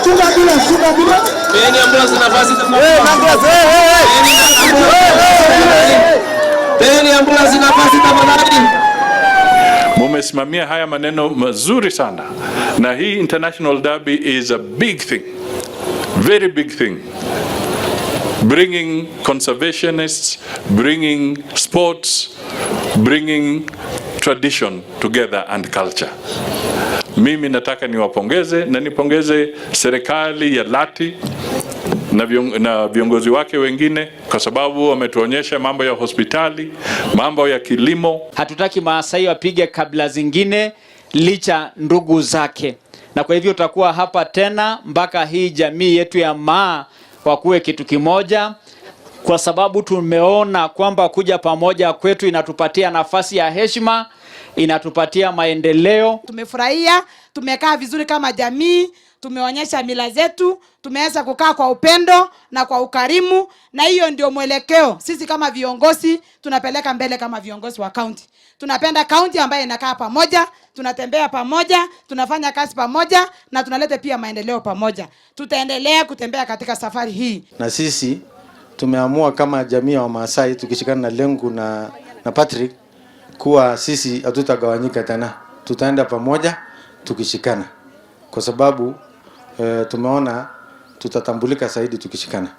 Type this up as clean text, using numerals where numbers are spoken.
Chunga ambulance, chunga ambulance. Peeni ambulance nafasi. Peeni ambulance nafasi tafadhali. Mumesimamia haya maneno mazuri sana, na hii International Derby is a big thing, very big thing, bringing conservationists, bringing sports, bringing tradition together and culture. Mimi nataka niwapongeze na nipongeze serikali ya Lati na viongozi wake wengine kwa sababu wametuonyesha mambo ya hospitali, mambo ya kilimo. Hatutaki Maasai wapige kabila zingine licha ndugu zake, na kwa hivyo tutakuwa hapa tena mpaka hii jamii yetu ya Maa wakuwe kitu kimoja, kwa sababu tumeona kwamba kuja pamoja kwetu inatupatia nafasi ya heshima, inatupatia maendeleo. Tumefurahia, tumekaa vizuri kama jamii, tumeonyesha mila zetu, tumeweza kukaa kwa upendo na kwa ukarimu, na hiyo ndio mwelekeo sisi kama viongozi tunapeleka mbele kama viongozi wa kaunti. Tunapenda kaunti ambayo inakaa pamoja, tunatembea pamoja, tunafanya kazi pamoja na tunaleta pia maendeleo pamoja. Tutaendelea kutembea katika safari hii. Na sisi tumeamua kama jamii ya Wamasai tukishikana na Lenku na Patrick kuwa sisi hatutagawanyika tena, tutaenda pamoja tukishikana, kwa sababu tumeona tutatambulika zaidi tukishikana.